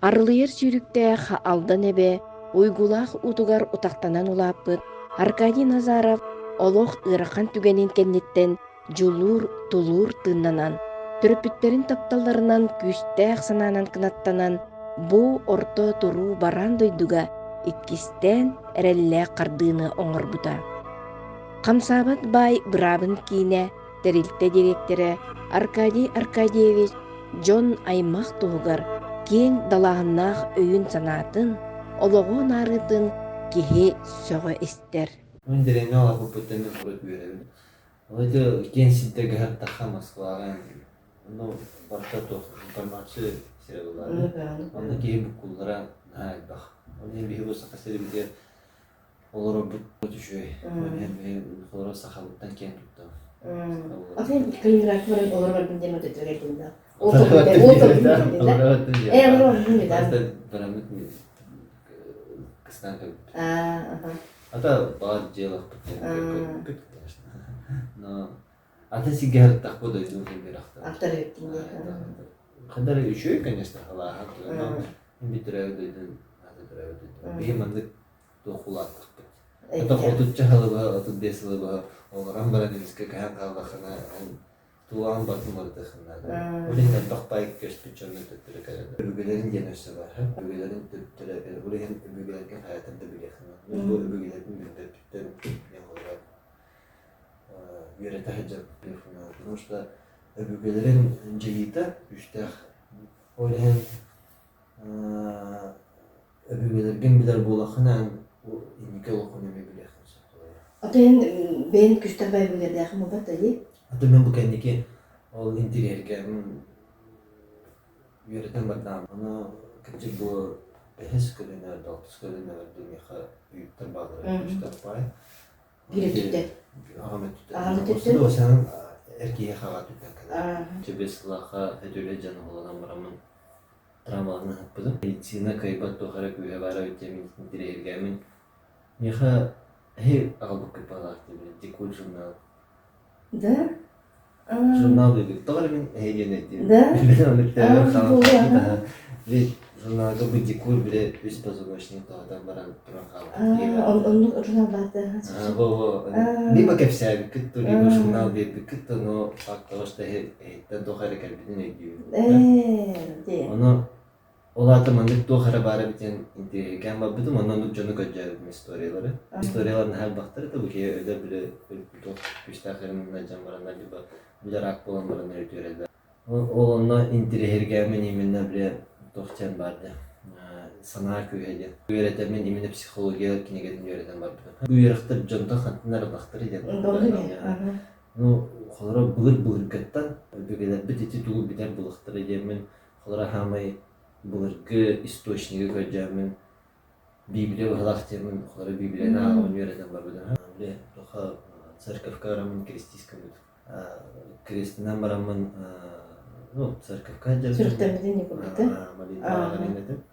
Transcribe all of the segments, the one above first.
Арылыйар сүүрүктээх Алдан эбэ уйгулаах уутугар утахтанан улааппыт Аркадий Назаров олох ыарахан түгэнин кэнниттэн дьулуур, тулуур тыыннанан, төрөппүттэрин тапталларынан күүстээх санаанан кынаттанан, бу орто туруу бараан дойдуга иккистээн эрэллээх хардыыны оҥорбута. Хамсаабат баай быраабын киинэ тэрилтэ дириэктэрэ Аркадий Аркадьевич дьон аймах туһугар киэҥ далааһыннаах өйүн-санаатын, олоҕу анаарыытын киһи сөҕө истэр. Мин дэриэбинэ олорбуппуттан мин урут үөрэбин. Ол ити киэҥ сирдэргэ сырыттахха Москваҕа онно барыта туох информация сирэ буоллаҕа. Онно киһи буккуллара наһаа элбэх. Ол иһин биһиги бу Саха сирибитигэр Олорорбут үчүгэй. Олорор сахабыттан киэн туттабын. Атын Калининградка баран олоро барбын диэн өтөтүгэр дылла. Бараммыт кыстаан кэлбит. Ата баар дьиэлэхпит көрбүппүт, конечно. Но атын сиргэ сырыттахпыт дойдум сиргэ Ахтар эбиттин дии. Ханна эрэ үчүгэй, конечно, халааһа но мин төрөөбүт дойдум аты төрөөбүт дойдум. Биһи маннык туох улааттахпыт. Это 30 сылы быһа, 35 сылы быһа олорон баран эмискэ көһөн хааллаххына, тулаан бартын барытыаххына. Ол иһин элбэх баай көспүт дьонно төттөрү кэлэллэр. Өбүгэлэрин диэн өссө бар. Өбүгэлэрин төттөрү кэлэр. Ол иһин өбүгэлэргэ хайатын да билиэххин. Мин бу өбүгэлэрбин билбэппиттэн диэн олорон үөрэтэ сылдьан Потому что өбүгэлэрин дьайыыта күүстээх. Ол иһин Өбүгэлэргин билэр буолаххына эн инники олоххун эмиэ билиэххин сөп буолар. Ото эн бэйэн күстээх бэйбилэрдээхин буолбат да дии? Аты мен бу кэнники ол интириэһиргээммин үөрэтэн бардаам. Ону кырдьык бу бэһис көлүөнэ, алтыс көлүөнэ дуу миэхэ үйүттэр бааллара күстээх баай. Биир өттүттэн. Аҕам өттүттэн. Аҕам өттүттэн. Осанын эр киһи хаҕа өттүттэн кэлэр. Чэбиэс сылаахха өтүлэ дьон оҕолонон бараммын травмаларын аһаппытым. Медицина кыайбат туох эрэ күүһэ баара эбит диэн интэриэһиргээммин миэхэ эһи аҕалбыккыт баҕалаах диэбин Дикуль журнал. Да? Журнал диэбит. Тоҕо эрэ мин эһи диэн өйдүүбүн. Да? Билбэтим оннук тэбэр хаалан Били журналга бу Дикуль били үс позвоночник тоһутан баран туран хаалбыт. Оннук журнал баата. Во-во. Либо кэпсээбиккит то, либо журнал биэрбиккит то, но факт того, что эһиттэн туох эрэ кэлбитин өйдүүбүн. Ээ, Ону ол аата маннык туох эрэ баар эбит диэн интэриэһиргээн барбытым, онно оннук дьону көрдөөбүтүм историялары. Историялар наһаа элбэхтэр этэ, бу киһи өлөр били туох күүстээх ырымына дьон бараннар, либо били рак буолан бараннар үтүөрэллэр. Ол онно интэриэһиргээммин именно били туох диэн баар дии санаа күүһэ диэн. Үөрэтэммин именно психология кинигэтин үөрэтэн барбытым. Бу үөрэхтэр дьонтон хантан эрэ ыллахтара диэн. Ну, холоро былыр-былыргыттан өбүгэлэрбит ити тугу билэр булахтара диэммин, холоро хаамай былыргы источнигы көрдөөммүн, Библия быһалаах диэммин, холоро Библияны ааҕабын үөрэтэн барбытым. Били туха церковка бараммын крестискаммыт. Крестинэн бараммын, ну, церковка сылдьабын. Сүрэхтэммитин не курдук, Молитва ааҕан этим.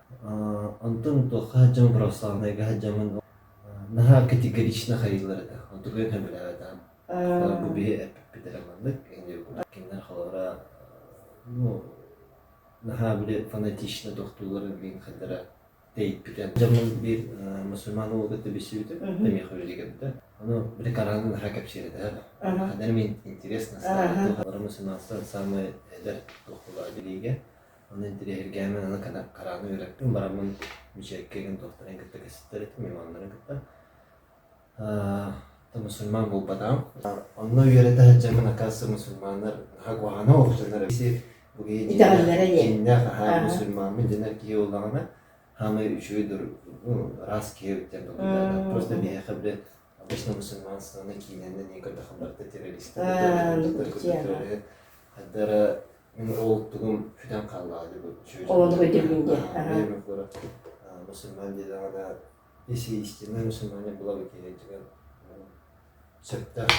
Онтон туохха сылдьаммын православнайга сылдьаммын наһаа категорично хайыылар этэ. Онтукайын сөбүлээбэтэҕим. Бу биһи эппиппит эрэ маннык, кинилэр холобура ну наһаа били фанатично тохтуулларын мин хайдара тэйиппитэ. Дьоммун биир мусульман уолу кытта билсибитим, миэхэ үлэлигэбитэ. Ону били Кораны наһаа кэпсиир этэ. Ханна мин интересно стало, мусульманство самый эдэр туохула билиигэ. Ону интэриэһиргээммин аны Кораны үөрэппин, бараммын мечетке игин туохтарын кытта кэпсэттэр этим, имамнарын кытта. Мусульман буолбатаҕым. Онно үөрэтэ сылдьаммын, оказывается, мусульманнар наһаа куһаҕана оҕусаннар бу киһи Итэҕэллэрэ диэн. дьиҥнээх аһаа мусульмаммын дэнэр киһи буоллаҕына, хаамай үчүгэй ну, ыраас киһи эбит диэн толкуйдаатым. Просто биһиэхэ бile обычно мусульманствоны киинэнэн иһин көрдөххө барыта террористар хайдара мин ол тугум сүтэн хааллаҕа дии бу Ол өйдөбүлүн диэн. Мусульман диэтэҕинэ Если истинная мусульмане была бы киһи сөптөөх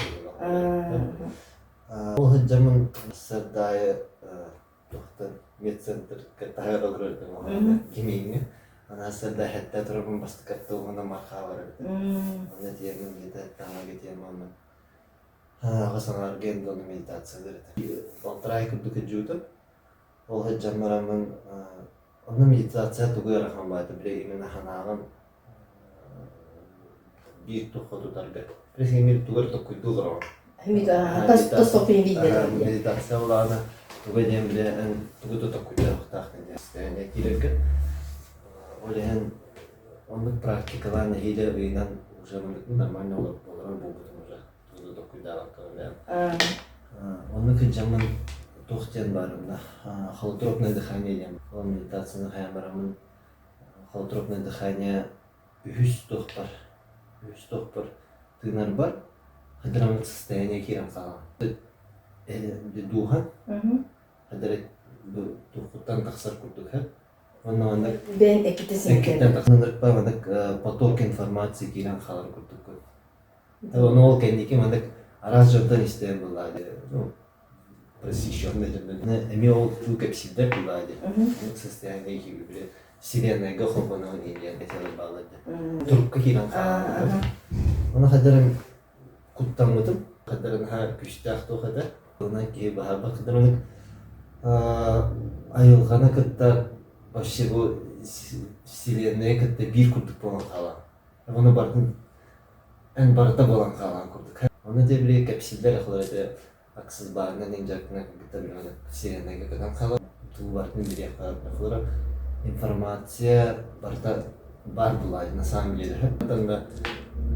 Ол сылдьаммын сардаайы туохтан медцентрга таһыгар олорор этим кимииҥҥэ. Ана сарда хэттэ турабын бастакатта уонна мархаа барар этим. Онно тиэмин где-то таҥаға тиэмаммын аҕа санаарга эндону медитациялар этим. Полтора курдук дьуутум. Ол сылдьан бараммын. Онно медитация тугу ыарахан баата бile именно санааҕын биир тухха тутарга. Билесиҥ тугу эрэ токкуйдуу олороҕун. Медитация улаана туга диэн билэ эн тугу да токкуйдуохтааххын диэн состояние киирэргэ. Ол иһин оннук практикалаан нэһиилэ ыйынан уже нормально олорор буолбутум уже тугу да токкуйдаабакка бэйэм. Оннук сылдьаммын туох диэн баарымна холотропное дыхание диэн ол медитацияны хайан бараммын холотропное дыхание үһүс туохпар үһүс туохпар тыынарбар хадраммыт состояние киирэн хаалан дууһа хадара туоххуттан тахсар курдук уонна маннык Бэйэн эккитэ эккиттэн тахсан маннык поток информации киирэн хаалар курдук. Ону ол кэнники маннык араас дьонтон истэн буллаа дии, ну, просвещенный дьонтон эмиэ ол туу кэпсиирдэр буллаа дии. Оннук состояние киирбит вселеннайга холбоноон иһин этэлэр бааллар дии. Турукка киирэн хаалан. Ону хадарын куттаммытым, хадарын наһаа күүстээх туох этэ. Онон киһи баһарбат хадарын айылҕаны кытта вообще бу вселенная кытта биир курдук буолан хаалан. Ону барытын эн барыта буолан хаалан курдук. Ону дьэ били кэпсииллэр ахлар этэ аксызбаарынан иҥ дьарыктанан кыргыттар билэҕин вселеннайга көтөн хаалар. Туу барытын билиэх хаалар. Информация барыта баар буолаа на самом деле. Онно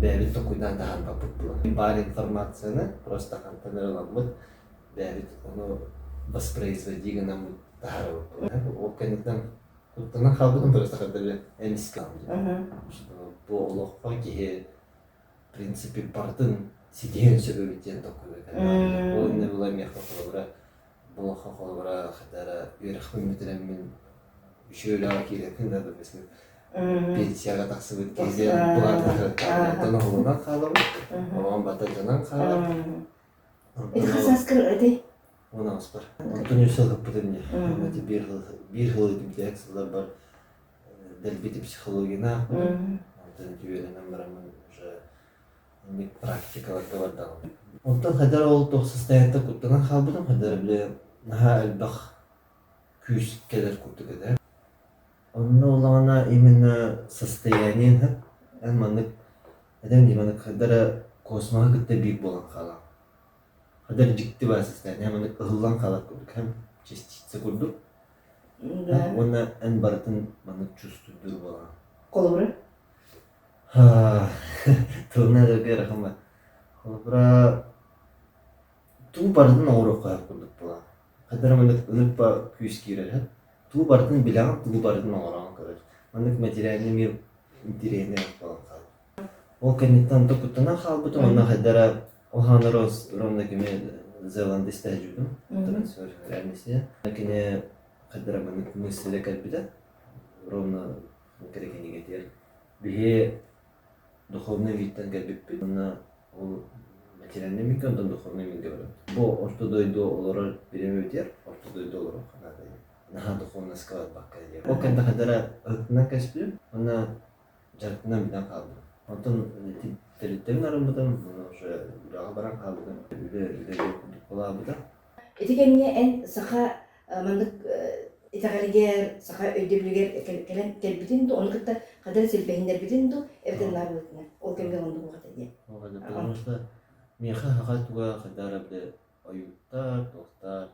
бэйэбит токуйдаан таһаарбаппыт була. Баар информацияны просто хантан эрэ ыламмыт бэйэбит ону воспроизводи гынаммыт таһаарабыт. Ол кэнниттэн куттанан хаалбытым просто хардары эмискэ бу олоххо киһи в принципе барытын ситиһиэн сөп эбит диэн толкуйга Ол иннэ була миэхэ холобура бу олоххо холобура хатара үөрэхпин бүтэрэммин үчүгэй үлэҕэ киирэрбин да допустим пенсияҕа тахсыбыт киһи былааннан оһолунан хаалабын оҕом бата дьонон хаалар. Ити хас сааскар этэй? 18-пар. Онтон үс сыл ыппытым дии. Эти биир сыл итимтиһэк сылларбар дэлбити психологияны аахпытым. Онтон үөрэнэн бараммын уже инник практикаларга бардаҕым. Онтон хайдах ол туох состояниета куттанан хаалбытым, хайдах бile наһаа элбэх күүс кэлэр курдук этэ. Онно улаҕана именно состояние эн маннык этэн дии маннык хайдах эрэ космоһы кытта биир буолан хаалаҕын. Хайдах дьикти баар состояние маннык ыһыллан хаалар курдук һэм частица курдук уонна эн барытын маннык чувствуйдуур буолаҕын. Холобура? Тылынан этэргэ ыарахан баар. Холобура туу барытын оҥоруохха сөп курдук буолаҕын. Хайдах эрэ маннык ынырба күүс киирэр һэ. Туу барытын билэҕин, тугу барытын оҥороҕун көрөр. Маннык материальный мир интэриэһинэй буолан хаалар. Ол кэнниттэн онто куттанан хаалбытым уонна хайдах эрэ ол хаана ровно кими Зеланд истээдьибитим трансфер реальности. Кини хайдах эрэ маннык мысльэ кэлбитэ ровно кэрэ кинигэтигэр биһи духовный миртэн кэлбиппит уонна ол материальный миргэ онтон духовный миргэ барабыт. Бу орто дойду олорор бириэмэбитигэр орто дойду олоруохха наада диэн. Наһаа духовноска барбакка диэн. Ол кэннэ хайдах эрэ ыһыктынан кэспитим уонна дьарыктанан бүтэн хаалбытым. Онтон ити тэрилтэбин арыммытым, уонна уже үлэҕэ баран хаалбытым. Үлэ үлэ курдук буолаабыта. Ити кэмҥэ эн саха маннык итэҕэлигэр, саха өйдөбүлүгэр кэлэн кэлбитин дуу, ону кытта хадары силбэһиннэрбитин дуу, эбэтэр наар быһыытынан ол кэмҥэ оннук уҕата диэн. Потому что миэхэ саха туга хайдах эрэ ойууттар, туохтар,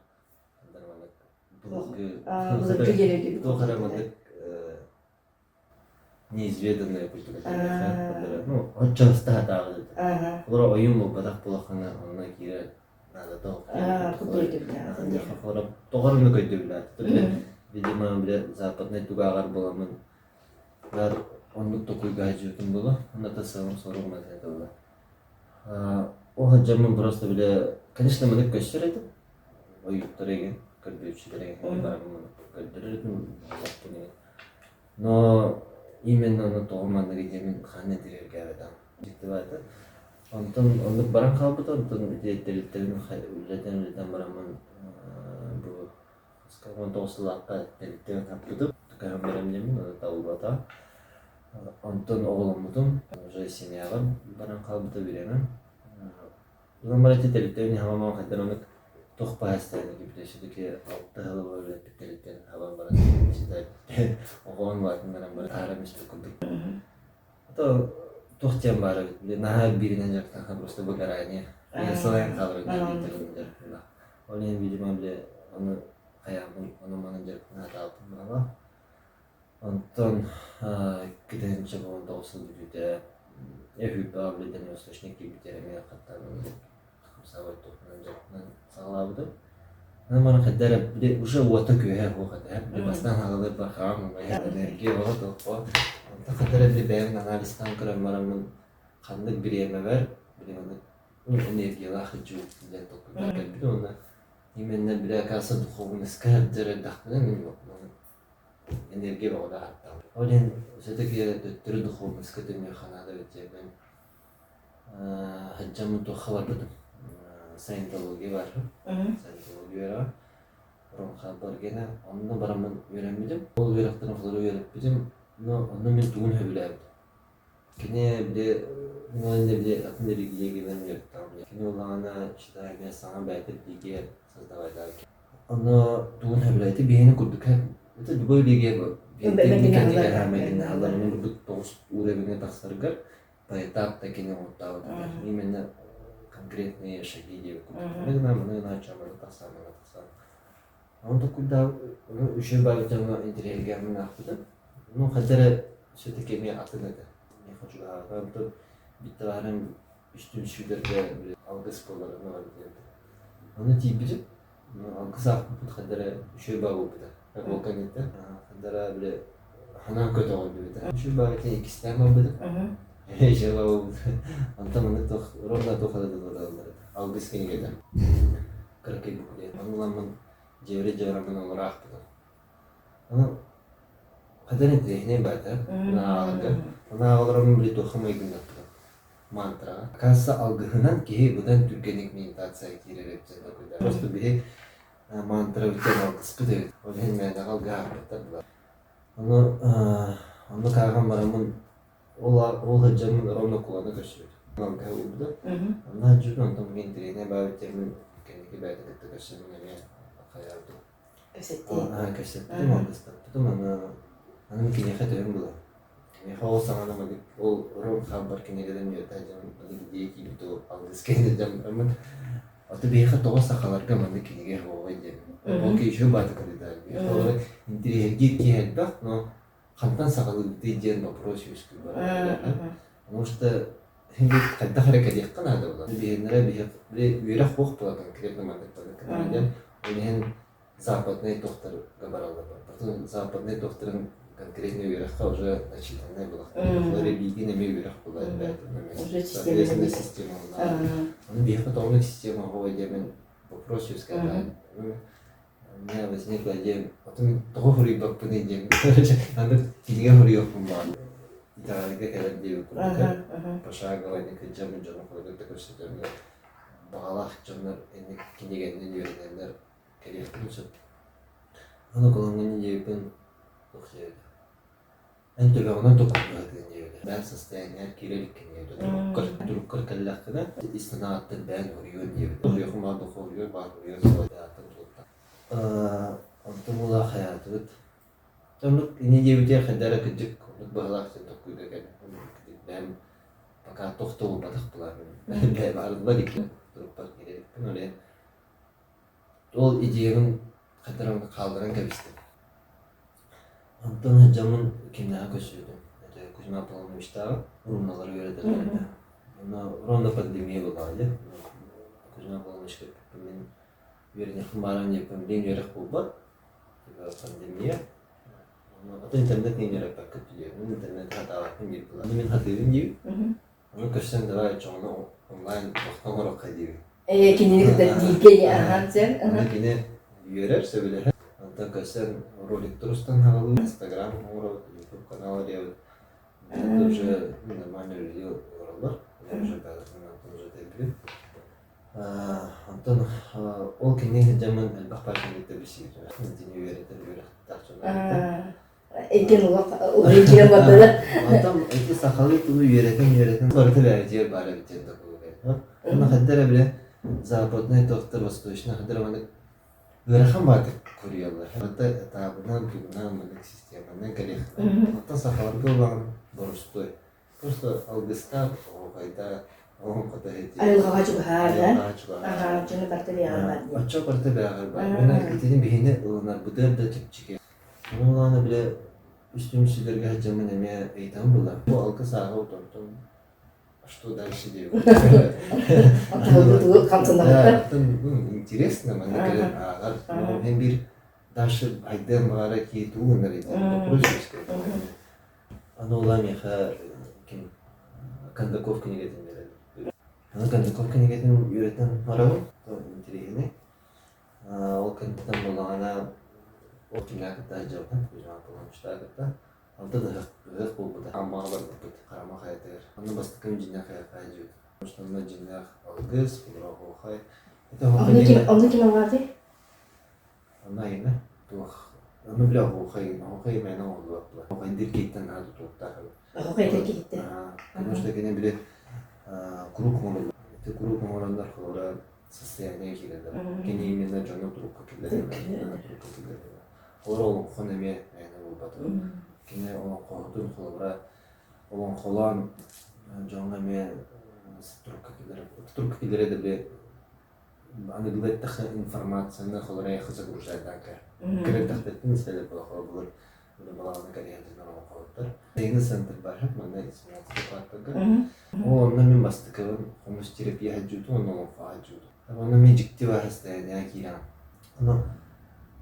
былыргы былыргы диэн өйдөбүл туох эрэ маннык неизведанная культура диэхэ ну оччо ыстаһатааҕы олоро ойуун буолбатах буолаххына онно киирэр наадата тоҕо эрэ өйдөбүлээх видимо бile западнай тугааҕар буоламмын наар оннук токуйга сылдьыбытым буолуо онно сыалым соругум этэ буолла ол сылдьаммын просто бile конечно маннык көстөр этим ойууттар игин көрдөөччүлэр игин бараммын көрдөрөр этим Но именно ону тоҕо манныгы диэмин ханна тириэргээбэтэҕим. Дьиктибаата. Онтон оннук баран хаалбыта, онтон ити тэрилтэбин үлэлэтэн-үлэлэтэн бараммын бу 19 сыллаахха тэрилтэбин хаппытым. Көһөн баран диэммин, ону табыллыбатаҕа. Онтон оҕоломмутум, уже семьяҕа баран хаалбыта бириэмэм. Онон баран ити тэрилтэбин хааман хайдан оннук. Туох баһастаан кибитэ все-таки алта сыл үлэппиттэриттэн хабан баран оҕоон улаатыннаран баран таһааран испит курдук. А то туох диэн баар эбит, били наһаа бииринэн дьарыктанхан просто выгорание. Сылайан хаалар эбит дьарыктанна. Ол иһин видимо били ону хайаабын ону манан дьарыктана сатаабыппын баҕала. Онтон 2019 сыл бүтүүтэ Эһүүрбэҕэ били дальневосточник киирбитигэр эмиэ хаттаан хамсаабай туохтанан дьарыктанан саҕалаабытым. Аны маны хайда эрэ били уже уота-күөһэ суох этэ. Били бастаан хаалалыыр хаам энергия оҕо туохпа. Онтон хайда эрэ били бэйэм анализтаан көрөн бараммын ханнык бириэмэбэр били маннык энергиялаах сылдьыбыппын диэн толкуйдаан кэлбитим уонна именно били оказывается духовностька сылдьар эрдэхпинэ мин энергия бөҕөлөөх аттаҕым. Ол иһин все-таки төттөрү духовностька төннүөххэ наада эбит диэбин сылдьаммын туохха барбытым. Саентология баар. Саентология үөрэҕэ. Ромхабаргена онно бараммын үөрэммитим. Ол үөрэхтэрин холоро үөрэппитим. Но онно мин тугун сөбүлээбитим. Кини били иннинэ били атын религиягынан үөрэхтэҕим. Кини улаҕана считай эмиэ саҥа бэйэтэ религия создавайдаах. Ону тугун сөбүлээтэ биһини курдук это любой религия майгыннаһаллар. Онон курдук тоҕус уровеҥҥа тахсаргар поэтап кини оҥортообут именно конкретные шаги диэбит курдук. Маны гына, маны гына, чаманы тахсан, маны тахсан. Ону толкуйдаабыт, ону үчүгэй баҕайы дьоҥҥо интэриэһиргээммин аахпытым. Ну, хайда эрэ все-таки эмиэ атын этэ. Миэхэ чугаһаата. Онтон биирдэ баарым үс түмсүүлэргэ алгыс буолар диэн. Ону тиийбитим. Алгыс аахпыппыт хайда эрэ үчүгэй баҕа буолбута. Ол кэнниттэн хайда эрэ били ханаан көтөҕүллүбүтэ. Үчүгэй баҕа иккистээн барбытым. Үчүгэй баҕа буолбута. Онтон маннык туох ровно туох эрэ дылы алгыс кинигэтэ. Кыракый буклет. Ону ыламмын дьиэбэр дьиэбэр олоро аахпытым. Ону хайдах интэриэһинэй баайда ааҕарга. Ону ааҕаларым били туохха майгыннаппытым. Мантраҕа. Касса алгыһынан киһи быдан түргэнник медитация киирэр эбит диэн толкуйдаах. Просто биһи мантра бүтэн алгыспыт эбит. Ол иһин мээнэҕэ алгыһааппыттар буолар. Ону оннук ааҕан бараммын Ол ол сылдьаммын ровно куланы көрсүбүтүм. Алгыһа уурбута. Онно сылдьыбытым, онтон мин интэриэһинэй баабыт диэммин кэнники бэйэтин кытта көрсөммүн эмиэ хайаабытым. Кэпсэттии. Аа, кэпсэппитим, алгыстаппытым, аны аны мин киниэхэ төһөм буолар. Миэхэ ол саҥана маннык ол Рон Хаббар кинигэлэрин үөрэтэ сылдьан маннык идея киирбит ол алгыс кэннэ сылдьан бараммын аты биһиэхэ тоҕо сахаларга маннык кинигэ суоҕай диэн. Ол киһи үчүгэй баата кырыытаар. Биһиэхэ олору интэриэһиргиир киһи элбэх, но хантан саҕалыыбытый диэн вопрос үөскүүр барар. Потому что хайдах эрэ кэлиэххэ наада буолар. Биһиэннэрэ биһи үөрэх суох буола конкретно маннык маннык диэн. Ол иһин западнай тохтарга бараллар. Потом западнай тохтарын конкретно үөрэххэ уже начитанная буолахтар. Религия эмиэ үөрэх буолар. Соответственно, система буолар. Ону биһиэхэ тоҕо система оҕо диэмин вопрос үөскээтэ. У меня возникла идея, потом тоҕо суруйбаппыный диэн, короче, аны кинигэ суруйуохпун баҕар. Итэҕэлгэ кэлэр диэбит курдук, пошагово кыдьаммын дьону кытта көрсөтөргө баҕалаах дьоннор инник кинигэннэн үөрэнэннэр кэлиэхтэрин сөп. Аны кулаҥҥын диэбиппин туох диэбитэ Эн төбөҕүнэн токурдаһытыан диэбитэ. Бэйэҥ состояниеҕар киирэ иликкин диэбитэ. Туруккар, туруккар кэллэххинэ, ис санааҕыттан бэйэҥ уруйуон диэбитэ. Уруйуохун баар духу уруйуон баар уруйуон суодааттан тулуттан. Онтон ыла хайаатыбыт. Оннук ини диэбитигэр хайда эрэ кырдьык оннук быһалаах диэн толкуйга кэллим. Бэйэм пока туох да буолбатах былааммын. Бэйэм арылла иликпин, турукпар киирэ иликпин. Ол иһин ол идеябын хайда эрэ хаалларан кэбистим. Онтон сылдьаммын кимнээҕи көрсүбүтүм. Это Кузьма Аполлоновичтааҕы руналары үөрэтэллэр этэ. Онно ровно пандемия была дии. Кузьма Аполлоновичка мин үөрэниэхпин бааран диэппин билигин үөрэх буолбат. Типа пандемия. Атын интернет иҥин үөрэппэккит диэн. Интернет хатаабаппын диир буолла. Мин хатыыбын диибин. Ону көрсөн давай оччоҕуна онлайн тохтон оҥоруохха диибин. Ээ, кинини кытта бииргэ аһаан сен. Аны кини үөрэр, сөбүлэһэр. Онтон көрсөн роликтар устан хаалабыт, Инстаграм оҥоробут, Ютуб канал арыйабыт. Это уже нормально люди олороллор. Я уже онтон уже тэйбитим. Онтон ол кини сылдьаммын элбэх партияларга билсибитим. Итини үөрэтэр үөрэхтээх дьон Иккин улах уларый киирэн бардылар. Онтон ити сахалыы тылы үөрэтэн үөрэтэн барыта бэйэбитигэр баар эбит диэн такой. Онно хайда эрэ билэ. Западнай тохтор, восточный хадыр маннык ыарахан баатык куруйаллар. Барыта этабынан, тугунан, маннык системанан кэлиэхтэр. Оттон сахаларга улахан боростуой. Просто алгыстаах оһуохайдаах олоҥхото иһитии. Айылҕаҕа чугаһаар да? Айылҕаҕа чугаһаар. Аһаа, дьону барыта бэйэҕэр баар диэн. Оччо барыта бэйэҕэр баар. Уонна итини биһини ылынарбытыгар да чэпчэки. Ону улаана бile үс түмсүүлэргэ сылдьаммын эмиэ ыйытан булар. Бу алгыс ааҕа утортон что дальше диэбит. Тугу хамсанарыттан? Интересно, манна кэлэн ааҕар. Но мен бир дальше айдыам баҕара кии тугу гынар вопрос Аны ула миэхэ ким Кондаков кинигэтин биэрэн. Аны Кондаков кинигэтин үөрэтэн барабын. Интэриэһинэй. Ол кэнниттэн буоллаҕына ол кимнээх кытта сылдьабытын, Кузьма Аполлоновичтаах кытта. Алта да ыһыах, ыһыах буолбута. Аммаҕа барбыппыт, Харама хайатыгар. Онно бастакым дьиҥнээх хайа дьиэбит. Потому что онно дьиҥнээх алгыс, оһуохай. Это Онно ким, онно ким алҕаатый? Онно айына туох ону бile оһуохай, оһуохай мээнэ оҥоһуллубат буолар. Оһуохайдыыр киһиттэн наһаа тутулуктаах эбит. Оһуохай киһиттэн. Потому что кини били куруук оҥороллор. Ити куруук оҥороннор холобура состояние киирэллэр. Кини именно дьону турукка киллэрэллэр. Турукка киллэрэллэр. Олор олоҥхон эмиэ мээнэ буолбатах. Кини олоҥхоһутун холобура олоҥхолоон дьоҥҥо эмиэ турукка киллэрэр. Турукка киллэрэ да били аныгылыы эттэххэ информацияны холобура эйиэхэ загружайдаан кэр. Кирэрдэхтэриттэн истэлэр буолар холобур балаҕаны кэриһэллэр олоҥхоһуттар. Сайыҥҥы центр бар манна 17 кварталга. Ол онно мин бастакыбын хомус терапия сылдьыбытым уонна олоҥхоҕо сылдьыбытым. Онно мин дьикти баар состояние киирэн ону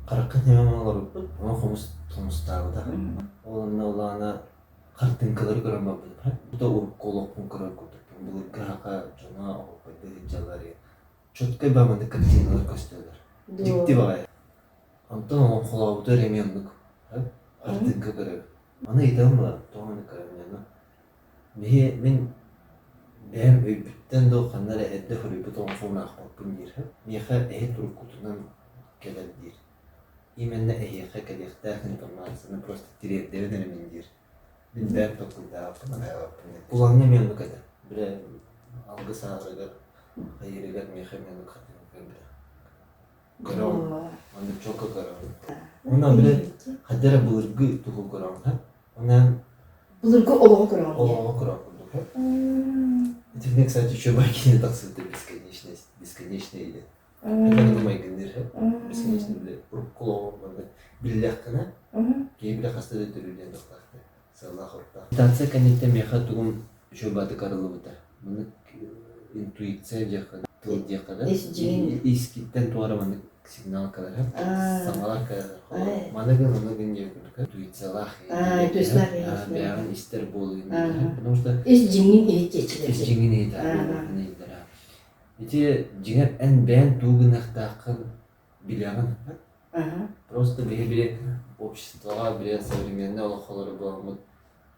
харахха ньымам олорбуппут, ону хомус хомустаабыта. Ол онно улаана хартыыҥкалары көрөн барбытым. Бута урукку олохпун көрөр курдукпун. Былыргы саха дьоно оһуохайдыы сылдьаллар. Четкай баҕайы картиналар көстөллөр. Дьикти баҕайы. Онтон олоҥхолообута эрэ эмиэ оннук хартыыҥка көрөбүн. Аны ыйытабын буолан, тоҕо маннык көрөбүн диэн Биһи мин бэйэм өйбүттэн дуу ханна эрэ эрдэ суруйбут олоҥхобун аахпаппын диир. Миэхэ эһи туруккутунан кэлэр диир. Именно эһиэхэ кэлиэхтээх информацияны просто тириэрдэбин эрэ мин диир. Мин бэйэм толкуйдаабаппын, анаабаппын диэн. Кулаҥҥа эмиэ оннук этэ. Бile алгыс ааҕарыгар, хайыырыгар миэхэ эмиэ оннук хартыыҥка көрбүтэ. Көрөҕүн, маннык чуолка көрөҕүн. Уонна били хайда эрэ былыргы тугу көрөҕүн, Онон Былыргы олоҕу көрөҕүн дии. Олоҕу көрөр курдук. Итинник, кстати, үчүгэй киинэ тахсыбыта бесконечность, бесконечный диэн. Это майгынныыр бесконечный бile урукку олоҕу маннык биллэххинэ, киһи билэ хаста да төрүүр диэн тохтоохто. Сыаллаах уруктаах. Медитация кэнниттэн миэхэ тугум үчүгэй баатык арыллыбыта. Маннык интуиция диэххэ тыл диэххэ да, искиттэн туора маннык сигнал кэлэр, саҥалар кэлэр. Маны гын, ону гын диэн курдук интуициялаах бэйэҕин истэр буолуйун потому что ис дьиҥҥин иһит ис дьиҥҥин иһит ити дьиҥэр эн бэйэн тугу гыныахтааххын билэҕин просто биһи били обществоҕа били современный олоххолору буоламмыт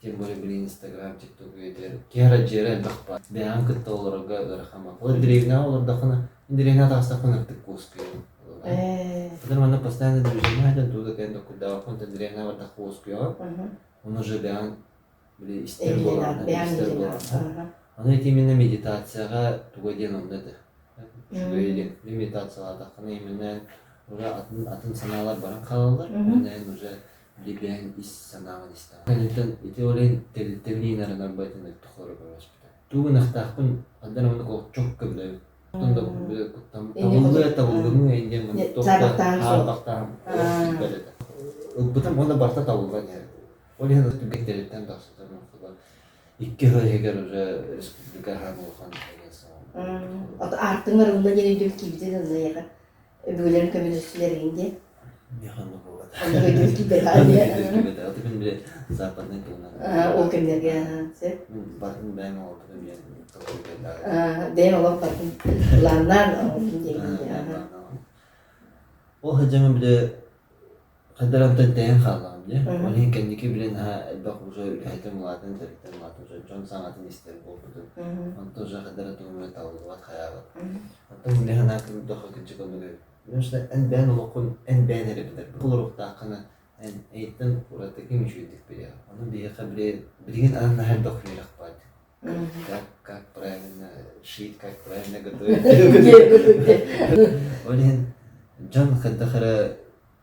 тем более били инстаграм тикток үйэтигэр киһи эрэ дьиэрэ элбэх баар бэйэҕин кытта олорорго ыарахан баар ол дэриэбинэҕэ олордоххуна дэриэбинэҕэ таҕыстаххына ытык куоскуйаҕын Потом манна постоянно движение сылдьан тугу да кэлэн толкуйдаабаппын онтон дэриэбинэҕэ бардахха уоскуйаҕын ону уже бэйэҕин били истэр буолаҕын истэр буолаҕын Аны ити именно медитацияҕа туга диэн онно этэ үчүгэй диэн медитациялаатаххына именно уже атын атын санаалар баран хаалаллар уонна эн уже били ис санааҕын истэҕин. Кэнниттэн ити ол иһин тэрилтэбин арынарбайтын өттөхлөрө көмөлөспүтэ. Тугу гыныахтаахпын ханна маннык ол чокко билэбин. Оттон да табыллыа табыллымыы диэн маннык туох да хаарбахтаан билбэт этэ. Ылбытым уонна барыта табыллан иһэр. Ол иһин түргэн тэрилтэн тахсыбытым икки сыл иһигэр уже республика аһаан улахан Ото аартыҥ арылына диэн өйдөбүл киирбитин ылла Өбүгэлэрин көмөлөстүлэр диэн. Миэхэ оннук буолбата. Оннук өйдөбүл киирбэтэ. Оннук өйдөбүл киирбэтэ. Аты мин били западный туһунан. Ол кэмнэргэ сөп. Мин батын бэйэм оҥорбутум диэн толкуйдаах. Бэйэм олох батын планнаан оҥорбутум диэн. Ол сылдьаммын били Хайдарантан тэйэн хааллаҕым дии. Ол иһин кэнники били наһаа элбэх уже үлэһитим улаатан, тэрилтэм улаатан уже дьон саҥатын истэр буолбутум. Онтон уже хайдара тугум эрэ табыллыбат хайаабат. Оттон мин санаа көрдөххө кырдьык оннук эбит. Потому что эн бэйэн олоххун эн бэйэн эрэ билэр. Олоруохтааххына эн эйиттэн ураты ким үчүгэйдик билиэҕэ. Ону биһиэхэ били билигин аны наһаа элбэх үөрэх баар. Как, как правильно шить, как правильно готовить. Ол иһин дьон хайдах эрэ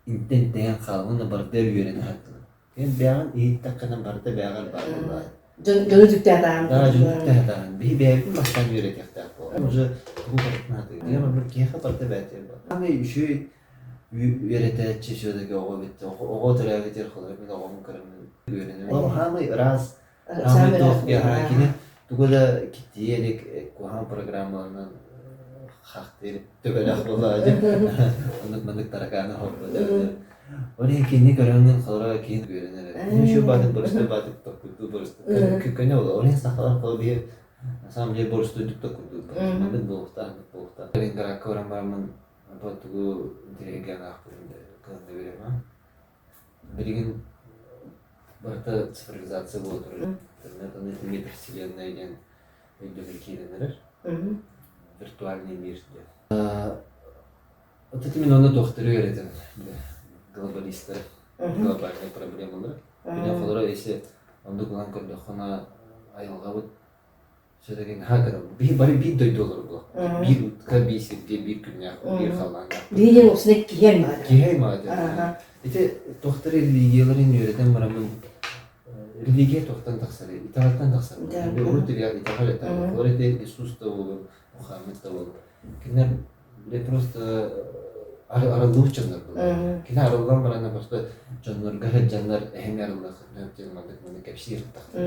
интэн тэйэн хаалан барыта үөрэнэ сатыыр. Эн бэйэҕин иһиттэххинэ барыта бэйэҕэр баар буоллаҕа. Дьон дьону түктээтаҕын. Да, дьону түктээтаҕын. Биһи бэйэбитин бастаан үөрэтиэхтээх буолар. Уже тугу барытын сатыыр. Диэн оннук киһиэхэ барыта бэйэтигэр бар. Саамай үчүгэй үөрэтээччи все-таки оҕо эбит. Оҕо төрөөбүтүгэр холобур мин оҕобун көрөммүн үөрэнэбин. Саамай ыраас, саамай туох кини тугу да киттийэ илик куһаҕан программаларынан хахтыыр төбөлөөх буоллаҕа дии. Оннук маннык таракааны оһорбут эбэтэр. Ол иһин кинини көрөҥҥүн холоро киһи үөрэнэр эрэ. Үчүгэй баатык боростуой баатык токкуйдуу боростуой көнө буолар. Ол иһин сахалар холо биһи на самом деле боростуойдук токкуйдуурбут. Маннык буолуохтаах, маннык буолуохтаах. Ленинградка баран бараммын тугу интэриэһиргээн аахпытым кыһынна бириэмэ. Билигин барыта цифровизация буола турар. Интернет аны метавселенная диэн өйдөбүл киирэн эрэр. Виртуальный мир диэн. Вот это мин онно туохтары үөрэтэн глобалистары, глобальные проблемалары. Били холоро если оннук ылан көрдөххүнэ айылҕабыт все-таки наһаа кыра. Биир бары биир дойду олорор буолуохтаах. Биир утка, биир сиргэ, биир күннээх, биир халлааннаах. Биир диэн уопсайынан киһи аймаҕа. Киһи аймаҕа. Ити туохтары религияларын үөрэтэн бараммын религия туохтан тахсарый? Итэҕэлтэн тахсар. Урут итэҕэл этэ. Олор ити Иисус да буолун, Мухаммед да буолун. Кинилэр бile просто арыллыбыт дьоннор буолар. Кини арыллан баран просто дьоннорго сылдьаннар эһэми арыллыаххытын сөп диэн маннык маннык кэпсиир тахтар.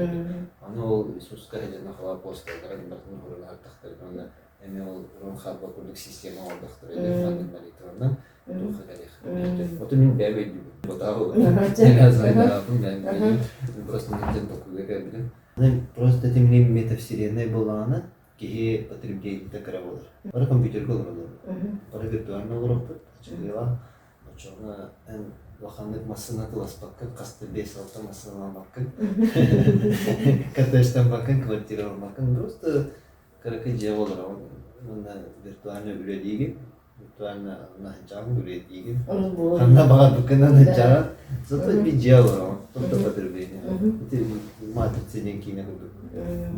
Аны ол Иисуска сылдьанна хола апостолларын барытын уһурунаһар тахтар. Уонна эмиэ ол урун хаалба курдук система оҥордохтор маннык молитванан туохха кэлиэх. Оту мин бэйэм өйдүүбүн. Ботаабы. Просто мин толкуйга кэлбитим. Просто этим метавселенная буоллаҕына киһи потреблениета кыра буолар. Бары компьютерга олороллор. Бары виртуально олороппут. Аччыгыйалаах. Оччоҕуна эн улаханнык массыына тыласпаккын, хаста 5-6 массыыналаммаккын, коттеджтаммаккын, квартираламмаккын, просто кыракый дьиэҕэ олороҕун уонна виртуально үлэлиигин, виртуально наһынчаҕын үлэлиигин. Ханна баҕарбыккынан сылдьаҕын, зато биир дьиэ олороҕун, только потребление. Ити матрица диэн киинэ курдук.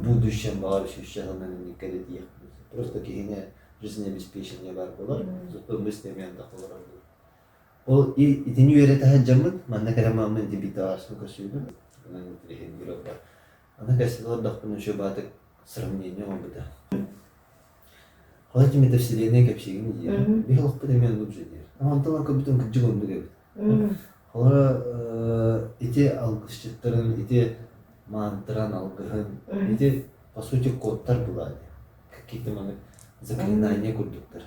Будущем баҕар сүүсчэ сылынан инникке да тиийиэхпит. Просто киһини жизнеобеспечение баар буолар, зато мысли эмиэ антах олорор. Ол итини үөрэтэ сылдьаммыт, манна кэлэн мааммын ити биир көрсүбүтүм. Онон интириэһиргиир бар. Аны кэссе олордохпуна үчүгэй баатык сравнение оҥорбута. Холой метавселенная кэпсиигин диир. Биһи олохпут эмиэ оннук же диир. Онтон ылан көрбүтүм кырдьык оннук эбит. Холоро ити алгысчыттарын, ити мантран алгыһын, ити по сути кодтар была какие-то маннык заклинания курдуктар.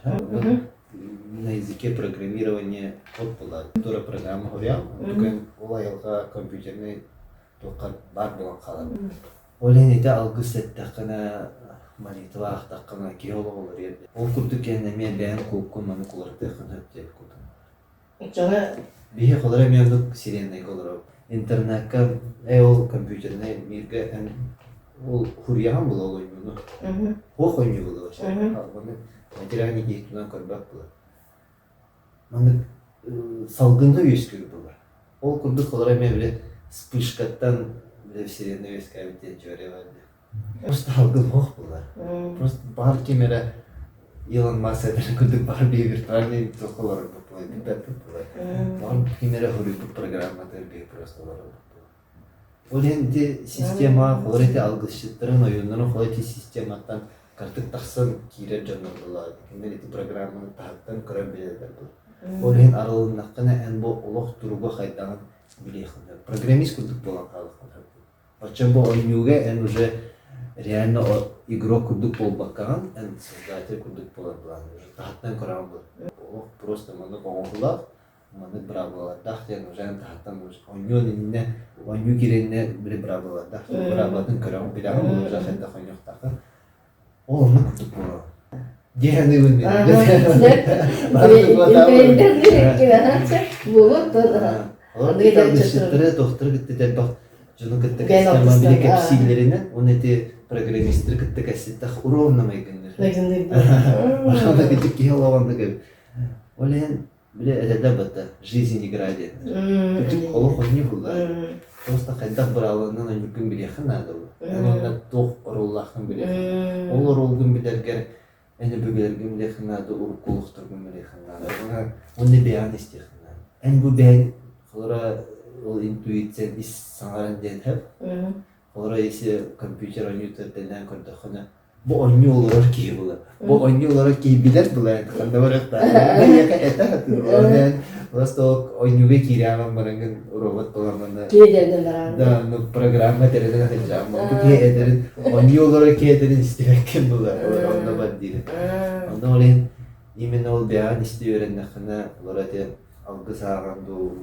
На языке программирования код была. Тура программа хоруйан, ол айылҕа компьютерный туохха баар буолан хаалар. Ол иһин ити алгыс эттэххинэ, молитва аахтаххына киһи олоҕо уларыйар. Ол курдук кэлин эмиэ бэйэҥ кууккун маны куларытыаххын сөп диэбит курдук. Оччоҕо Биһи холоро эмиэ оннук сиреннайга олоробут. Интернакка ээ ол компьютернай миргэ эн ол хуруйаҕын була ол ойууну. Хуох ойнуу була вообще. Маннык материальный киһи тунан көрбөт була. Маннык салгыҥҥа үөскүүр буолар. Ол курдук холоро эмиэ били вспышкаттан били вселенная үөскээбит диэн теория баар дии. Просто салгын суох буолар. Просто баар ким эрэ Илон Маск этэрин курдук баар биһи виртуальный туохха олорорбут буолар, билбэппит буолар. Баар ким эрэ суруйбут программатыгар биһи просто олоробут буолар. Ол иһин ити система, холор ити алгысчыттарын, ойууннарын холор ити систематтан кыратык тахсан киирэр дьоннор буоллаҕа. Кинилэр ити программаны таһыттан көрөн билэллэр буолар. Ол иһин арылыннаххына эн бу олох туруга хайдаҕын билиэххин сөп. Программист курдук буолан хаалыаххын сөп. Оччо бу оонньууга эн уже реально игрок курдук буолбаккаҕын, эн создатель курдук буолар былаан уже таһыттан көрөҕүн буолар. Олох просто маннык оҥоһуулаах маннык быраабылалардаах диэн уже таһыттан оонньуон иннинэ оонньуу киирэннэ били быраабылалардаах быраабылатын көрөҕүн билэҕин уже хайдах оонньуохтааххын ол оннук курдук буолар дии саныыбын мин Олор туохтары кытта элбэх дьону кытта кэпсэтэн били кэпсииллэринэн уонна ити программистары кытта кэпсэттэх ровно майгынныр. Ошондо кырдьык киһи олоҕоннук эбит. Ол иһин Били этэллэр батта жизнь игра диэннэр. Кырдьык олох оонньуу буоллар. Просто хайдах быраабыланан оонньуургун билиэххин наада буолар. Эн онно туох оруоллааххын билиэххин. Ол оруолгун билэргэр эн өбүгэлэргин билиэххин наада, урукку олохторгун билиэххин наада. Уонна уонна бэйэҕин истиэххин наада. Эн бу бэйэҥ холобура ол интуициян ис саҥаран диэн сөп. Холобура если компьютер оонньуута тэннээн көрдөххүнэ бу оонньуу олорор киһи буолар. Бу оонньуу олорор киһи билэр буолар ханна барыахтаах. Эйиэхэ этэ сатыыр. Ол просто оонньууга киирээҕин бараҥҥын робот буолан Киэдэринэн бараан. Да, ну программа тэринэн сылдьаҕын. Бу киһи этэрин оонньуу олорор киһи этэрин истибэккин буолар. Онно бар диир. Онно ол иһин именно ол бэйэҕин исти үөрэннэххинэ олор эти алгыс ааҕан дуу,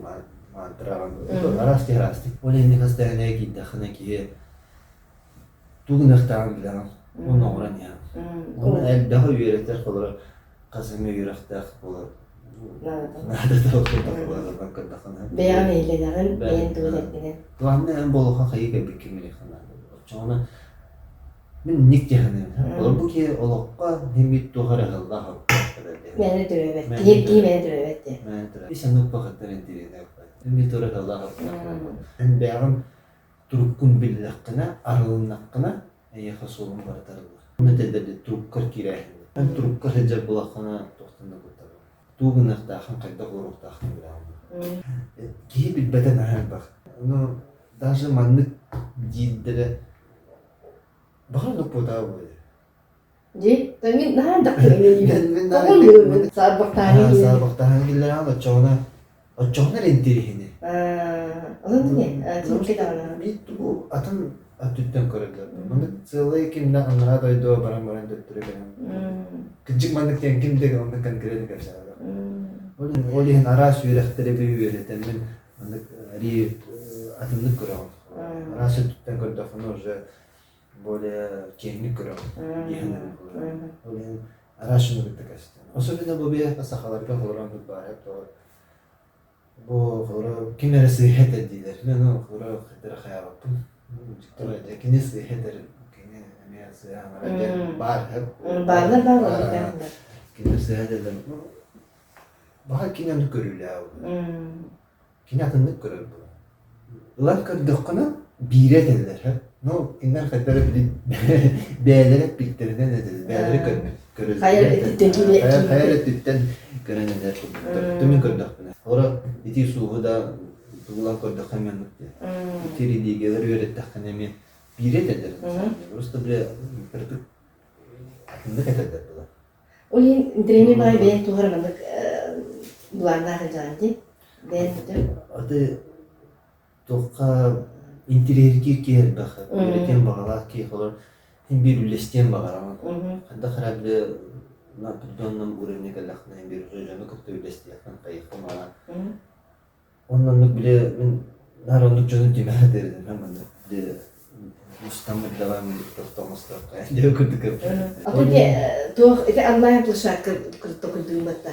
мантра ааҕан дуу, араас киһи араастык. Ол иһин хас даҕаны киирдэххинэ киһи тугу гыныахтааҕын билэҕин, уонна оҥорон иһэҕин. Уонна элбэҕи үөрэтэр, холобура, хас эмэ үөрэхтээх буолар наадата көрдөххүнэ. Бэйэҕин иһиллэнэҕин, бэйэҥ тугу этэргинэн. Главное, эн буолуохха хайыы кэлбиккин билиэххин наада. Оччоҕуна мин ник дьаһаныам. Олор бу киһи олоххо химит туох эрэ ыһыллаах Мээнэ төрөөбөт. Киһи киһи мээнэ төрөөбөт диye. Мээнэ төрөөбөт. Ис аннык бахыттан интириэнэ Мин туох эрэ ыһыллаах Эн бэйэҕин Туруккун биллэххинэ, арылыннаххына, эйиэхэ суолуҥ барыта арыллар. Ону этэллэр туруккар киирээһин. Эн турукка сылдьар буоллаххына, туохтан да куттанар. Тугу гыныахтааххын, хайдах олоруохтааххын билэҕин. Киһи билбэтэ наһаа элбэх. Ону даже маннык диирдэрэ баҕар оннук буотаҕа буолуо. Дии, мин наһаа дактыгын Тоҕо саарбахтааһын Саарбахтааһын киллэрэҕин оччоҕуна оччоҕуна эрэ интириэһинэй. Онон түмүккэ даҕаны. Биир тугу атын өттүттэн көрөллөр. Маннык сыалай кимнэ анараа дойдуга баран баран төттөрү кэлэн. Кырдьык маннык диэн ким да оннук конкретно кэпсээбэтэх. Ол иһин араас үөрэхтэри би үөрэтэммин маннык арии атыннык көрөҕүн. Араас өттүттэн көрдөххүнэ уже более киэҥник көрөҕүн диэһэн Ол иһин араас дьону кытта кэпсэтэн. Особенно бу биһиэхэ сахаларга холорон тут баар тоҕо бу холоро ким эрэ сыыһа этэр диилэр. Мен ол холоро хайдара хайаабаппын. Дьиктэр кини сыыһа этэр кини эмиэ сыыһа аҥара диэн баар Бааллар баар Кини сыыһа этэллэр. Баҕар кини ону көрүүлээх. Кини атыннык көрөр буолар. Ылан көрдөххүнэ, биирэ этэллэр һэ. Ну, кинилэр хайдах эрэ били бэйэлэрэ эппиттэринэн этэллэр, бэйэлэрэ көрбүт көрөллөр. Хайа өттүттэн Хайа хайа эрэ өттүттэн көрөн этэр курдуктар. Мин көрдөхпүнэ. Олоро ити сууһу да тугулан көрдөххө эмиэ оннук диye. Ити религиялар үөрэттэххинэ эмиэ биирэ этэллэр. Просто бile кырдык атыннык этэллэр буолар. Ол иһин интэриэһинэй баҕайы бэйэҥ туох эрэ маннык былааннаах сылдьаҕын дии. Бэйэҥ сылдьар. Аты туохха интириэһиргиир киһи элбэх. Үөрэтиэн баҕалаах киһи олор син биир үллэстиэн баҕараҕын. Хайдах эрэ били на определенном уровне кэллэххинэ син биир уже дьону кытта үллэстиэххин, хайыаххын баҕараҕын. Уонна оннук били мин наар оннук дьону түмэ сатыыр этим маннык били мустаммыт давай тохтоҥостуохха диэн курдук А то туох ити онлайн площадка токуйдуумматта.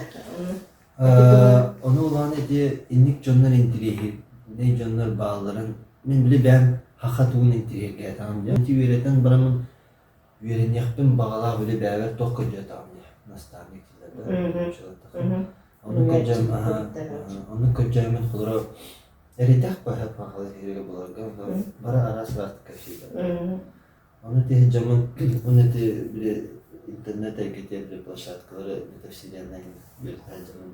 Ону улахан ити инник дьоннор интириэһинэй дьоннор баалларын мин били бэйэм хаха тугун интириэһиргээтэҕим диэн ити үөрэтэн бараммын үөрэниэхпин баҕалаах били бэйэбэр туох көрдөөтөҕүм диye наставник дииллэр да Ону көрдьөм ону көрдьөөммүн холоро эридэх баһа пахала иһиригэ буларга бары араас араастык кэпсииллэр. Ону тиһи дьоммун уонна ити били интернет эйгэтигэр били площадкалары метавселенная үөрэтэр дьонум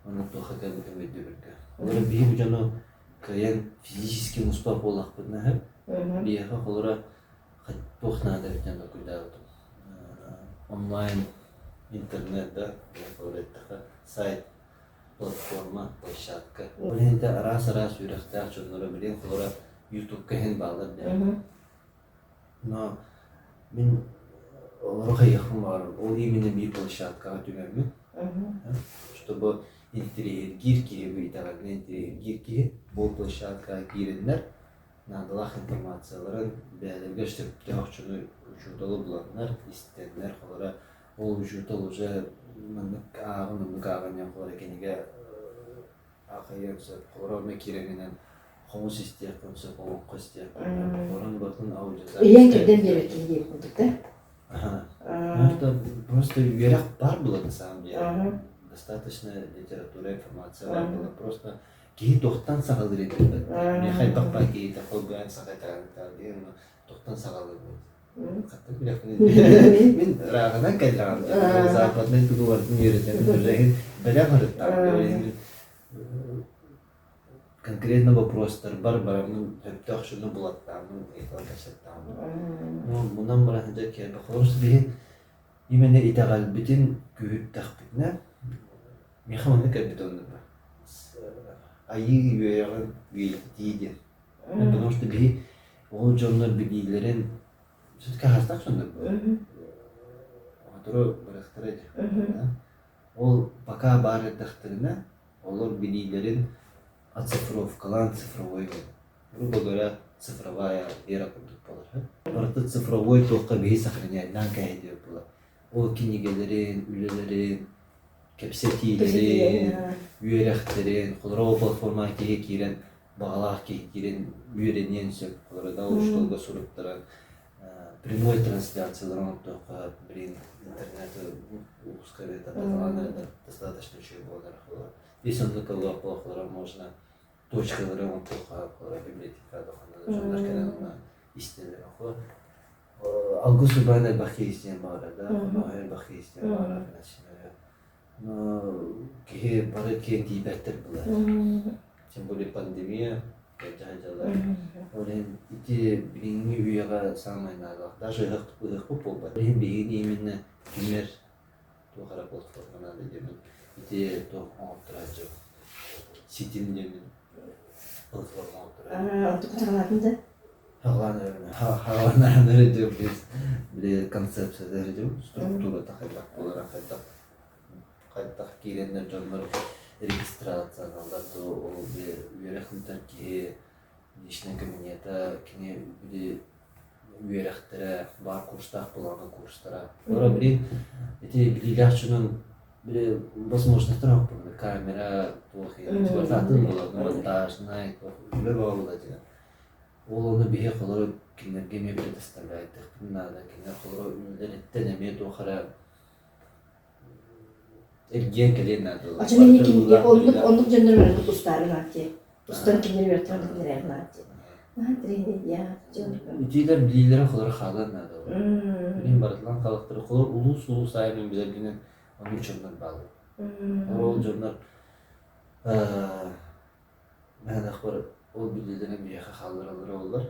онно туохха кэлбитин өйдүүргэ. Олору биһиги бу дьону кыайан физически муспат буоллахпытына сөп. Биһиэхэ холоро туох наада эбитин толкуйдаабытым. Онлайн интернет да, эттэххэ, сайт, платформа, площадка. Ол иһин араас-араас үөрэхтээх дьонноро билигин холоро Ютубка иһин бааллар диэн. Но мин олору хайыахпын баҕарабын. Ол именно биир площадкаҕа түмэммин. Чтобы интириэһиргиир киһи бу итэҕэлинэн интириэһиргиир киһи бу площадкаҕа киирэннэр наадалаах информацияларын бэйэлэригэр сөптөөх дьону учууталы буланнар, истэннэр, холоро ол учуутал уже маннык ааҕын, оннук ааҕын диэн холоро кинигэ аахайыан сөп, холоро онно киирэринэн хомус истиэххин сөп, олоҥхо истиэххин сөп, холорон барытын аудиозапись Ийэҥ кэргэн биэрбит киһи диэбит курдук да? Ага. Просто үөрэх бар было на самом деле. Достаточно литература, информация бар было. Просто киһи туохтан саҕалыыр эбит. Миэхэ элбэх баар киһи холбоон саха итэҕэлин диэн туохтан саҕалыыр. Хаттан билэхпин Мин ырааҕынан кэллэҕим. Западнай тугу барытын үөрэтэммин уже бэлэм ырыттаҕым. Конкретно вопростарбар бараммын сөптөөх дьону булаттааммын ыйыталаһан кэпсэттэҕим. Ну, мунан баран сылдьар киһи холобур биһи именно итэҕэлбитин күүһүртэхпитинэ миэхэ маннык кэлбит оннук айыы үөрэҕин үйэтитии диэн. Потому что биһи ол дьоннор билиилэрин все-таки аһастаах дьоннор оҕотору барыахтара дии. Ол пока баар эрдэхтэринэ олор билиилэрин оцифровкалаан цифровой грубо говоря цифровая эра курдук буолар. Барыта цифровой туохха биһи сохраняйдаан кээһидиэбит буолар. Ол кинигэлэрин, үлэлэрин, кэпсэтиилэрин, үөрэхтэрин, холобура ол платформаҕа киһи киирэн баҕалаах киһи киирэн үөрэниэн сөп. Холобура да учууталга суруттаран прямой трансляциялары оҥордоххо, блин, интернет улууска достаточно үчүгэй буолар. Ис оннук ыллыах можно точкалары оҥортуохха библиотека дьоннор кэлэн онно истэллэр. Алгыс Уйбаан элбэх киһи истиэн баҕарар да, Хонооһой элбэх киһи истиэн баҕарар, Но киһи бары киэн тиийбэттэр булар. Тем более пандемия дьаһайдалар. Ол иһин ити билиҥҥи үйэҕэ саамай наадалаах. Даже ыһыахпыт буолбат. Ол иһин биһигини именно түмэр туох эрэ платформа наада диэмин ити туох оҥорторааччы ситим диэмин платформа оҥорторааччы. Онтуку саҕалаатын да? Хаалан эрэ били концепцията эрэ структурата хайдах буолара хайдах хайдах киирэннэр дьоннор регистрацияланаллар дуо ол үөрэх ыытар киһи личнай кабинета кини били үөрэхтэрэ баар курстаах буолаҕына курстара олоро блин ити билиилээх дьонун били возможностар оҥорбуттар камера туох атын буолар монтажнай туох үлэ бөҕө буолар Ол ону биһи холоро кинилэргэ эмиэ предоставляйдыахпытын наада. Кинилэр холоро үлэлэриттэн эмиэ туох эрэ эргийэн кэлиэн наада. Оччону инни ким оннук оннук дьоннор барыта тустаары наат дии. Тустан кинилэр үөртэн кинилэр наат дии. Наһаа тренер я Итиилэр билиилэрэ холоро хаалыан наада. Билин барытынан халыктары холор улуус улуус аайы мин билэргинэн оннук дьоннор бааллар. Ол дьоннор Мээнэхпэр ол билиилэрин биһиэхэ хааллараллара буоллар,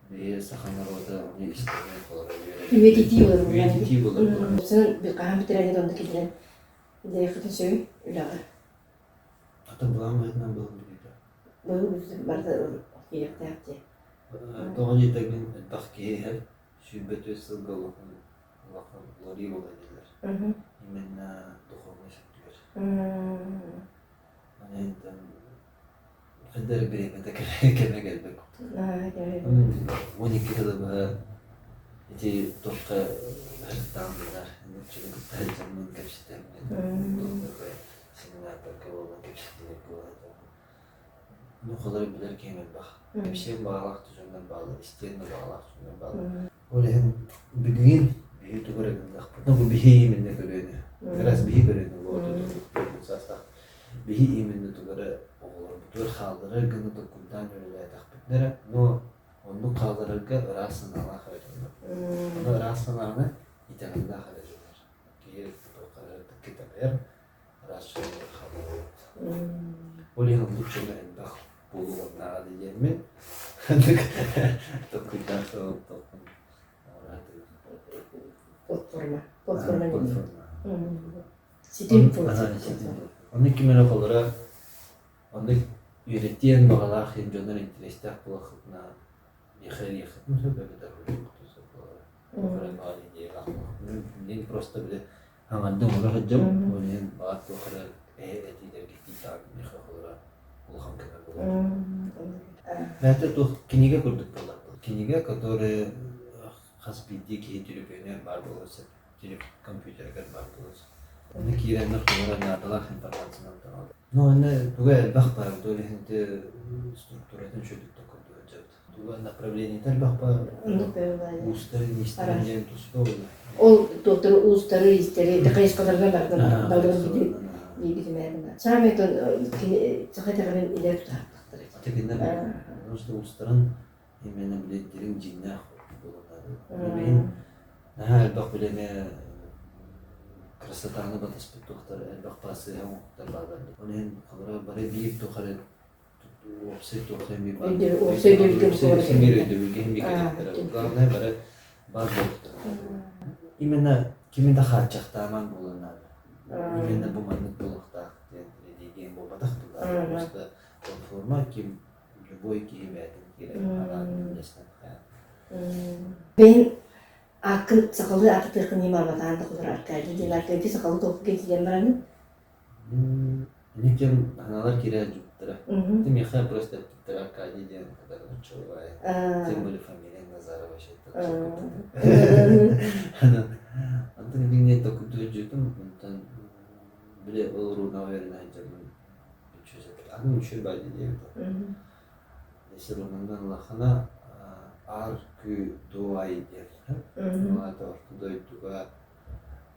биһи саха норуота ону истэринэн холоро үөрэнэр. Үйэтитии буолар. Үйэтитии буолар. Сен хаһан бүтэрээҥҥит онно киллэрэн үлэлиэххитин сөбүй үлэҕэ? Ата былаан быһыытынан былаан билиитэ. Быһыы барыта киириэхтээх дии. Тоҕо диэтэргин элбэх киһи иһэр, 24 сылга улахан улахан уларыы буолар дииллэр. Именно духовнай өттүгэр. Хайда эрэ бириэмэтэ кэмэ кэлбэт курдук. 12 сылы быһа ити туохха сырыттаҕым дьону кытта сылдьаммын кэпсэтэммин семинардарга буолан кэпсэтиилэргэ буолан ну холоро билэр киһим элбэх. Кэпсиэн баҕалаах да дьоннор бааллар, истиэн да баҕалаах дьоннор бааллар. Ол иһин билигин биһи тугу эрэ гыннахпытына бу биһи именно көлүөнэ. Как раз биһи көлүөнэ буолуо саастаах биһи именно тугу эрэ оҕолорбутугар хаалларар гына толкуйдаан үлэлээтэхпитинэ эрэ, но оннук хаалларарга ыраас санаалаах эрэ дьоннор. Аны ыраас санааны итэҕэллээх эрэ дьоннор. Киһи итэҕэйэр, ыраас дьоннор хаалларабыт. Ол иһин оннук дьоно элбэх буолуон наада диэммин толкуйдаах толкун Платформа. Платформа. Ситим Онно ким эрэ холоро оннук үөрэтиэн баҕалаах иһин дьоннор интэриэстээх буолаххытына миэхэ эрийиэххитин сөп эбэтэр суруйуоххутун сөп буолара. Туох эрэ баар идеялаах Мин просто били аҥардыы оҥоро сылдьабын, ол иһин баар туох эрэ этиилэргэ тиийдэҕин миэхэ холоро улахан көмө буолар. Бэйэтэ туох кинигэ курдук буолар. Кинигэ, который хас биирдии киһи төлөпүөнүгэр баар буолуон сөп. Компьютерыгар баар буолуон сөп. Онно киирэннэр холоро наадалаах информациянан таҥалар. Ну, онно туга элбэх баар, ол иһин ити структуратын үчүгэйдик толкуйдуу сылдьабыт. Туга направлениета элбэх баар, уустары, иистэрин диэн туспа буолла. Ол туохтары уустары, иистэри хайысхаларынан барытын далырын бииргитимээр Саамай саха итэҕэлин илэ тутаахтахтар. Аты кинилэр потому что уустарын именно билет дириҥ дьиҥнээх буоланнар. Билигин наһаа элбэх билэмэ красотаны батыспыт туохтар элбэх сыыһа оҥоһуктар бааллар. Ол иһин холобура бары биир туох эрэ уопсай туох эмиэ баар. Уопсай өйдөбүлгэ Уопсай биир өйдөбүлгэ иһин кэлиэхтэрэ. Главное бары баар буолуохтара. Именно кими да хааччахтааман буолан наада. Именно бу маннык буолуохтаах диэн религия буолбатах буолла. Просто платформа ким любой киһи бэйэтин киирэн анаан үллэстэн Бэйэҥ ааккын сахалыы аатытыаххын ньымаабатаан да холор Аркадий диэн Аркадий сахалыы толкуйга киирэн бараҥын? Ини кэм аналар киирэ сылдьыбыттара. Ты миэхэ просто эппиттэрэ Аркадий диэн когда нуччалыбай. Тем более фамилия Назарова Онтон билиҥҥи токуйдуу дьүтүм, онтон били ол уруунаҕа үөрэнэ сылдьаммын атын үчүгэй баайда диэбитэ. Сирунанан улахана аар күү дуо ай диэн. Аата орто дойдуга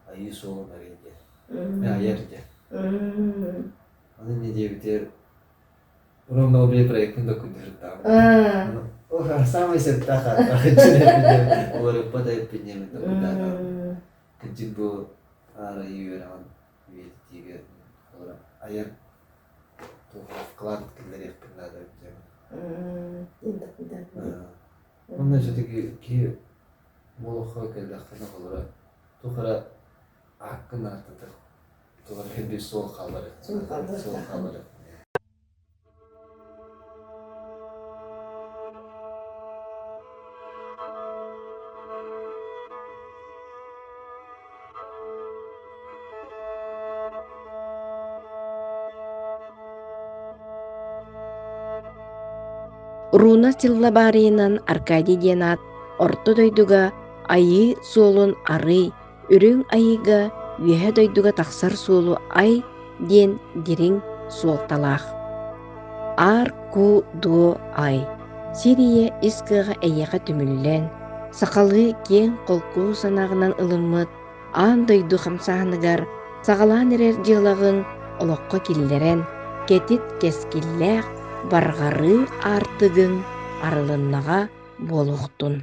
айыы суолун арый диэн. Айар диэн. Аны не диэбитигэр ровно били проектын да күндүрүттаҕым. Самый сөптөөх олоруппат эппинньэмин да Кырдьык бу аар айыы үөрэҕин үйэтитиигэ айар вклад киллэриэхпин наада эбит диэмин. Онно все-таки киһи олоххо кэллэххинэ холоро туох эрэ ааккын ааттатар туох эрэ биир суол хаалар суол хаалар. Руна силлабаарыйынан Аркадий диэн аат Орто дойдуга Айыы суолун арый, Үрүҥ Айыыга Үөһэ дойдуга тахсар суолу ай диэн дириҥ суолталаах. Аар-ку-дуо-ай Сир ийэ ис кыаҕа эйиэхэ түмүллэн, сахалыы киэҥ-холку санааҕынан ылыммыт аан дойду хамсааһыныгар саҕалаан эрэр дьыалаҕын олоххо киллэрэн, кэтит кэскиллээх барҕарыы аартыгыҥ арылыннаҕа буолуохтун.